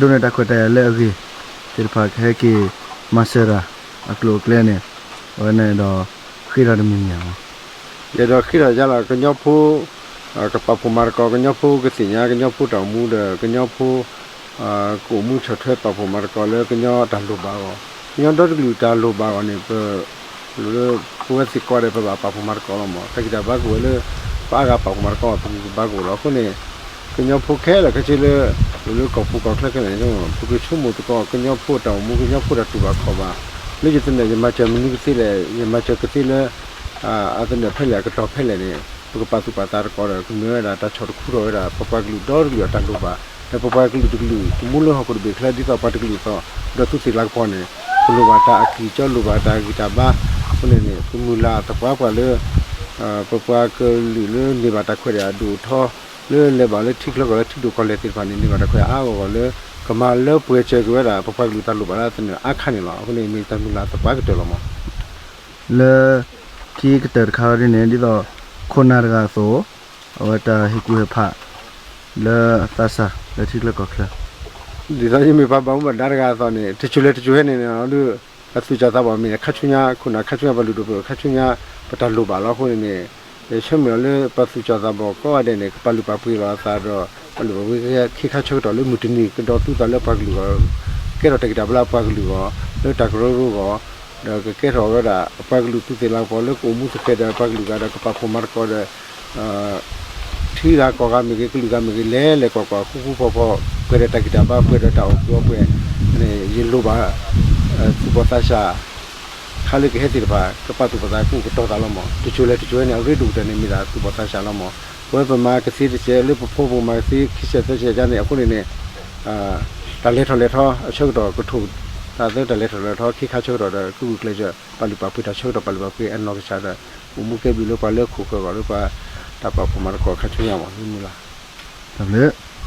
ဒိးန့ၢ်တၢ်ခွဲးတၢ်ယာ်လၢအဂ့ၤသ့ၣ်တဖၣ် ကဟဲက့ၤမၤစၢၤတၢ်အကျိၤအကျဲန့ၣ် အဝဲန့ၣ်ဒီး ဃ့ထီၣ်တမံၤမံၤဧါ. ယအဲၣ်ဒိးဃ့ထီၣ်ယါလီၤ ကညီဖိ ကပာ်ဖှိၣ်မၤသကိး ကညီဖိကသ့ၣ်ညါ ကညီဖိတၢ်အိၣ်မူဒီး ကညီဖိ ကအိၣ်မူဆီၣ်ထွဲပာ်ဖှိၣ်မၤသကိးလၢကညီတၢ်လိၣ်ဘၣ်အဂီၢ်, ကညီဒီတကလုာ်တၢ်လိၣ်ဘၣ်အဂီၢ်န့ၣ် ပ လိၣ်လၢပဝဲသ့ၣ်ကိးဂၤဒဲး ပဘၣ်ပာ်ဖှိၣ်မၤသကိးလီၤမး. တၢ်ဂံၢ်တၢ်ဘါကအိၣ်ဝဲလၢ ပအါဂၤပာ်ဖှိၣ်မၤသကိး ပဂံၢ်ပဘါကအိၣ်လီၤ. အဃိန့ၣ် ကညီဖိခဲလၢာ်ခဲဆ့လၢ လိၣ်လၢကီၢ်ပူၤကီၢ်ချၢခဲလၢာ်န့ၣ် ပကဆိကမိၣ်သကိး ကညီဖိတၢ်အိၣ်မူ ကညီဖိတၢ်တူၢ်ဘၣ်ခီၣ်ဘၣ် လၢယသနၢၣ် ယမၤစၢၤမနုၤကသ့လဲၣ်, ယမၤစၢၤကသ့လၢ အသနၢၣ်ဖဲလဲၣ် အကတီၢ်ဖဲလဲၣ်န့ၣ် ပကပာ်သူၣ်ပာ်သးသကိးဒီး ကမ့ၢ်ဝဲဒၣ်တၢ်ဆီၣ်တခူထီၣ်ဝဲဒၣ် ပပှၤကလုာ်ဒီတကလုာ်အတၢ်လိၣ်ဘၣ်, ဒီးပပှၤကလုာ်တကလုာ် ကမူလၢဟီၣ်ခိၣ်တဘ့ၣ်ချၢ ဒ်သိးပှၤတကလုာ်အသိး ဒီးသူးသ့ၣ်လၤကပီၤန့ၣ် ပလိၣ်ဘၣ်တၢ်အကံၢ်ကီ လိၣ်ဘၣ်တၢ်ဂံၢ်တၢ်ဘါ. အဃိန့ၣ်န့ၣ် ပမုၢ်လၢ်သပှၢ်ပှၢ်လၢ ပပှၤကလုာ်လၢန့ၢ်ဘၣ်တၢ်ခွဲးတၢ်ယာ်အဒိၣ်အထီ လၢလဲၤဘၣ်လၢထံချၢကီၢ်လၢထံဒိၣ်ကီၢ်လဲၢ်သ့ၣ်တဖၣ်န့ၣ် န့ၢ်ဘၣ်တၢ်ခွဲးအါအါဂီၢ်ဂီၢ်လၢ ကမၤလၢပှဲၤစၢၤက့ၤဝဲဒၣ် ပပှၤကလုာ်တၢ်လိၣ်ဘၣ်လၢအသနၢၣ်အါခါန့ၣ်လီၤ. အဃိန့ၣ် မ့ၢ်တၢ်မုၢ်လၢ်သပှၢ်ကတၢၢ်လီၤမး. လၢခံကတၢၢ်တခါဒ်န့ၣ် ဒ်သိး ခိၣ်နၢ်တဂၤအသိး အဝဲတၢ်ဟ့ၣ်ကူၣ်ဟ့ၣ်ဖး လၢအသးစၢ်လၢထံချၢကီၢ်ချၢ ဒ်သိးယမ့ၢ်ပှၤဘၣ်မူဘၣ်ဒါတဂၤအသိးန့ၣ် တစိၤလဲၤတစိၤဟဲန့ၣ်န့ၣ် ဒ်အသူၣ်စၢ်သးဘီၣ်မ့ၢ်န့ၣ် ခါဆူညါ ခိၣ်နၢ်ခါဆူညါ ပှၤလုၢ်ဒိၣ်ပှ့ၤဒိၣ်ခါဆူညါ ပတၢ်လိၣ်ဘၣ်လီၤ. အဃိန့ၣ်န့ၣ် ယဆၢမုၢ်လၢ်လၢပှၤသူၣ်စၢ်သးဘီၣ်ကိးဂၤဒဲးန့ၣ် ကပာ်လုၢ်ပာ်ပှ့ၤလီၤအသးဒီး ပာ်လုၢ်ပာ်ပှ့ၤခ့ခါဆၢကတီၢ်လၢမုၢ်တနံၤ ကဒီးသူသးလၢပှၤကလုာ်အဂီၢ် ကဲထီၣ်တၢ်ဂံၢ်တၢ်ဘါလၢအပှၤကလုာ်အဂီၢ် လၢတၢ်ကရၢကရိအဂီၢ် ဒီးကကဲထီၣ်ဝဲဒၣ် အပှၤကလုာ်သူးသ့ၣ်လၤကပီၤလၢကအိၣ်မူသကဲးဒီးပှၤကလုာ်ဂၤဒီးကပာ်ဖှိၣ်မၤသကိးဒီး ထံဂၤကီၢ်ဂၤမ့ၢ်ဂ့ၤ ကလုာ်ဂၤမ့ၢ်ဂ့ၤ လဲၤလဲၤကွၢ်ကွၢ် ဃူဃူဖိးဖိး ပှဲၤဒီးတၢ်ဂံၢ်တၢ်ဘါ ပှဲၤဒီးတၢ်အိၣ်ကူအိၣ်ပှဲၤန့ၣ် ယလိၣ်ဘၣ် သူၣ်ဘီၣ်သးစၢ် ခါလၢကဟဲသ့ၣ်တဖၣ် ကပာ်သူၣ်ပာ်သးကအိၣ်ကတီၤသးလီၤမး. တစိၤလဲၤတစိၤဟဲန့ၣ် အရ့ဒိၣ်ကတၢၢ်န့ၣ် မ့ၢ်ဒၣ်သူၣ်ဘီၣ်သးစၢ်လီၤမး. ပဝဲပမၤကသ့တစဲး လၢပဖိပကမၤကသ့ခံစဲးသၢစဲးယါန့ၣ် အဃိန့ၣ်န့ၣ် တၢ်လဲၤထီၣ်လဲၤထီ အဆၢကတီၢ်ကထိၣ် တၢ်သၢတၢ်လဲၤထီၣ်လဲၤထီ ခ့ခါဆၢကတီၢ်ဒီး ကဂုာ်ကျဲးစၢး ပာ်လုၢ်ပာ်ပှ့ၤတၢ်ဆၢကတီၢ် ပာ်လုၢ်ပာ်ပှ့ၤအနီၢ်ကစၢ်ဒီး အိၣ်မူကဲဘျုးလၢပှၤလၢခိၣ်ဃၢၤအဂီၢ် လၢပှၤတၢ်ပာ်ဖှိၣ်မၤသကိးခါဆူညါမး မုၢ်လၢ် တၢ်ဘျုး